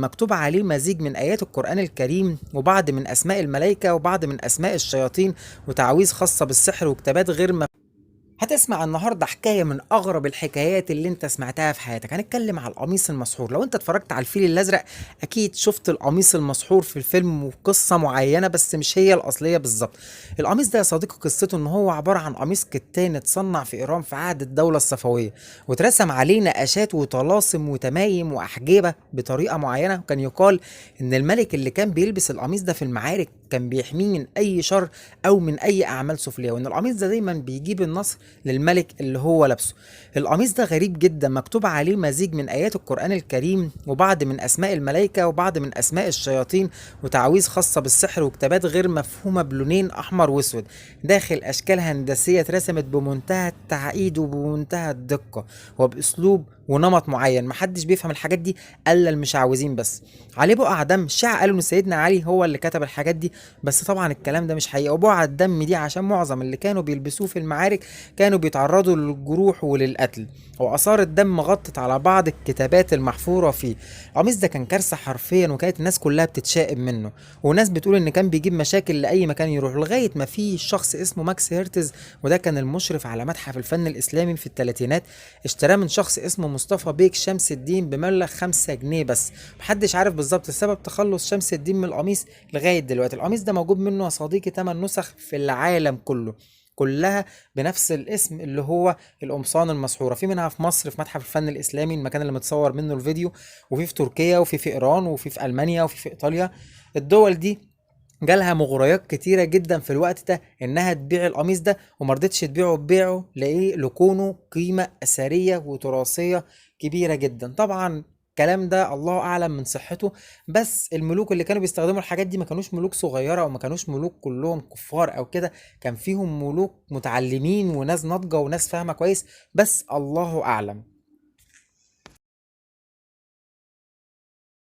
مكتوب عليه مزيج من آيات القرآن الكريم وبعض من أسماء الملائكة وبعض من أسماء الشياطين وتعاويذ خاصة بالسحر وكتابات غير هتسمع النهارده حكاية من اغرب الحكايات اللي انت سمعتها في حياتك. هنتكلم على القميص المسحور. لو انت اتفرجت على الفيل الازرق اكيد شفت القميص المسحور في الفيلم وقصة معينة، بس مش هي الاصلية بالظبط. القميص ده يا صديقي قصته ان هو عبارة عن قميص كتان اتصنع في ايران في عهد الدولة الصفوية، واترسم عليه نقشات وطلاسم وتمايم واحجيبه بطريقة معينة. وكان يقال ان الملك اللي كان بيلبس القميص ده في المعارك كان بيحميه من اي شر او من اي اعمال سفليه، وان القميص ده دايما بيجيب النصر للملك اللي هو لابسه. القميص ده غريب جدا، مكتوب عليه مزيج من ايات القرآن الكريم وبعض من اسماء الملائكة وبعض من اسماء الشياطين وتعاويذ خاصة بالسحر وكتابات غير مفهومة بلونين احمر واسود داخل اشكال هندسية اترسمت بمنتهى التعقيد وبمنتهى الدقة وباسلوب ونمط معين محدش بيفهم الحاجات دي الا المشعوذين بس. عليه بقع دم، الشيعة قالوا ان سيدنا علي هو اللي كتب الحاجات دي، بس طبعا الكلام ده مش حقيقي. وبقع الدم دي عشان معظم اللي كانوا بيلبسوه في المعارك كانوا بيتعرضوا للجروح وللقتل، وآثار الدم غطت على بعض الكتابات المحفورة فيه. القميص ده كان كارثة حرفيا، وكانت الناس كلها بتتشائم منه، وناس بتقول ان كان بيجيب مشاكل لأي مكان يروح، لغاية ما في شخص اسمه ماكس هيرتز، وده كان المشرف على متحف الفن الإسلامي في الثلاثينات، اشتراه من شخص اسمه مصطفى بيك شمس الدين بمبلغ 5 جنيه بس. محدش عارف بالظبط سبب تخلص شمس الدين من القميص لغاية دلوقتي. القميص ده موجود منه يا صديقي 8 نسخ في العالم كله، كلها بنفس الاسم اللي هو القمصان المسحورة. في منها في مصر في متحف الفن الإسلامي المكان اللي متصور منه الفيديو، وفي تركيا، وفي إيران، وفي ألمانيا، وفي إيطاليا. الدول دي جالها مغريات كتيرة جدا في الوقت ده انها تبيع القميص ده، وما رضتش تبيعه ببيعه لايه؟ لكونه قيمة اثرية وتراثية كبيرة جدا. طبعا الكلام ده الله اعلم من صحته، بس الملوك اللي كانوا بيستخدموا الحاجات دي ما كانوش ملوك صغيرة، او ما كانوش ملوك كلهم كفار او كده، كان فيهم ملوك متعلمين وناس ناضجة وناس فاهمة كويس، بس الله اعلم.